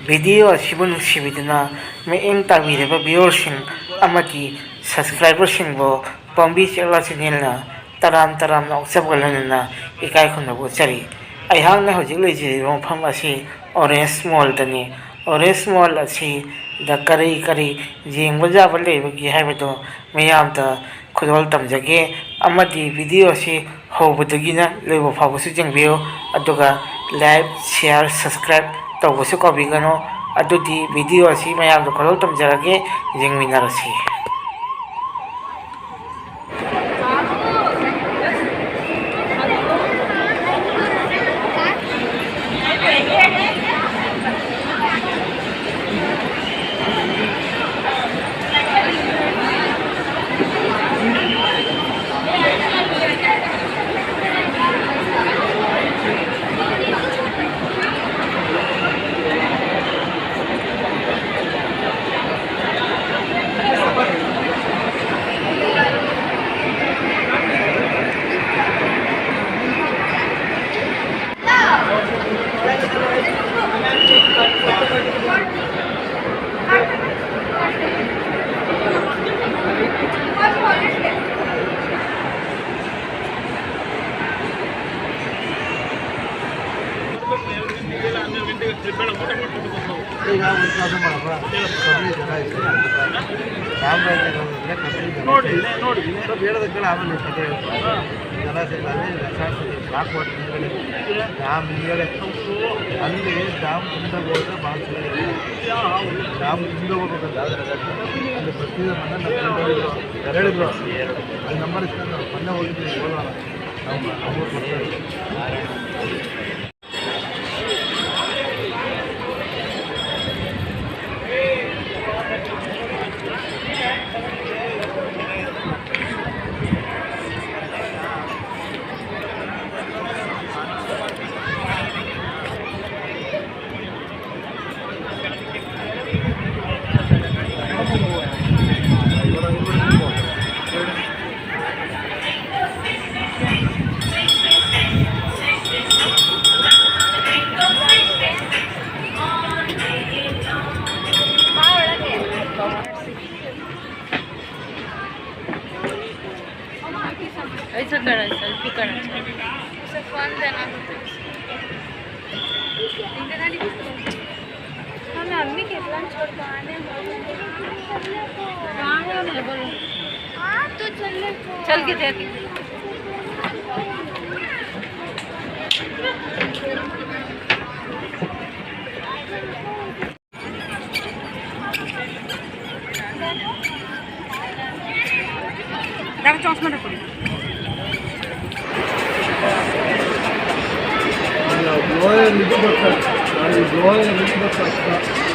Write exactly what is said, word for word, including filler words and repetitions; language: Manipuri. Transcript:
ꯚꯤꯗꯤꯑꯣ ꯑꯁꯤꯕꯨ ꯅꯨꯡꯁꯤꯕꯤꯗꯨꯅ ꯃꯤꯠꯌꯦꯡ ꯇꯥꯕꯤꯔꯤꯕ viewerꯁꯤꯡ ꯑꯃꯗꯤ subscriberꯁꯤꯡꯕꯨ ꯄꯣꯝꯕꯤ ꯆꯦꯛꯂꯥ channelꯅ ꯇꯔꯥꯝ ꯇꯔꯥꯝꯅ ꯑꯣꯛꯆꯕꯒ ꯂꯣꯏꯅꯅ ꯏꯀꯥꯏ ꯈꯨꯝꯅꯕ ꯎꯠꯆꯔꯤ꯫ ꯑꯩꯍꯥꯛꯅ ꯍꯧꯖꯤꯛ ꯂꯩꯖꯔꯤꯕ ꯃꯐꯝ ꯑꯁꯤ Orange Mallꯗꯅꯤ꯫ Orange Mall ꯑꯁꯤꯗ ꯀꯔꯤ ꯀꯔꯤ ꯌꯦꯡꯕ ꯌꯥꯕ ꯂꯩꯕꯒꯦ ꯍꯥꯏꯕꯗꯨ ꯃꯤꯌꯥꯝꯗ ꯈꯨꯗꯣꯜ ꯇꯝꯖꯒꯦ, ꯑꯃꯗꯤ ꯚꯤꯗꯤꯑꯣ ꯑꯁꯤ ꯍꯧꯕꯗꯒꯤꯅ ꯂꯣꯏꯕ ꯐꯥꯎꯕꯁꯨ ꯌꯦꯡꯕꯤꯌꯨ, ꯑꯗꯨꯒ like, share, subscribe ꯇꯧꯕꯁꯨ ꯀꯥꯎꯕꯤꯒꯅꯨ꯫ ꯑꯗꯨꯗꯤ ꯚꯤꯗꯤꯑꯣ ꯑꯁꯤ ꯃꯌꯥꯝꯗ ꯈꯨꯗꯣꯜ ꯇꯝꯖꯔꯒꯦ, ꯌꯦꯡꯃꯤꯟꯅꯔꯁꯤ꯫ ನೋಡಿ, ನೋಡಿ. ಜಲಾಶಯಗಳಾಗಲಿ, ಬ್ಯಾಕ್ ವಾಟರ್ ಡ್ಯಾಮ್ ಹಿಂದ್ಗಡೆ, ಅಲ್ಲಿ ಡ್ಯಾಮ್ ಮುಂದೆ ಹೋದ್ರೆ ಭಾಳ ಚೆನ್ನಾಗಿದೆ. ಡ್ಯಾಮ್ ಮುಂದೆ ಹೋಗ್ಬೇಕಂತ ಅಲ್ಲಿ ಬರ್ತಿದೆ ಮನೆ ನಮ್ಮ ಫ್ರೆಂಡ್ ಹೇಳಿದ್ರು, ಹೇಳಿದ್ರು. ಅಲ್ಲಿ ನಂಬರ್ ಇಸ್ಕೊಂಡು ಮೊನ್ನೆ ಹೋಗಿದ್ವಿ, ಹೋಗೋಣ. ನಮ್ಮ ನಮ್ಮ ಊರು ಬರ್ತಾರೆ. करा, सेल्फी करा। उसे फोन देना तो। हम मम्मी के प्लान छोड़ के आने। कहाँ है, मैं बोलूँ? हाँ, तो चल ले। चल के देख। দেখো, চশমাটা পরি। Neue Mitwirtschaft. Eine neue Mitwirtschaft.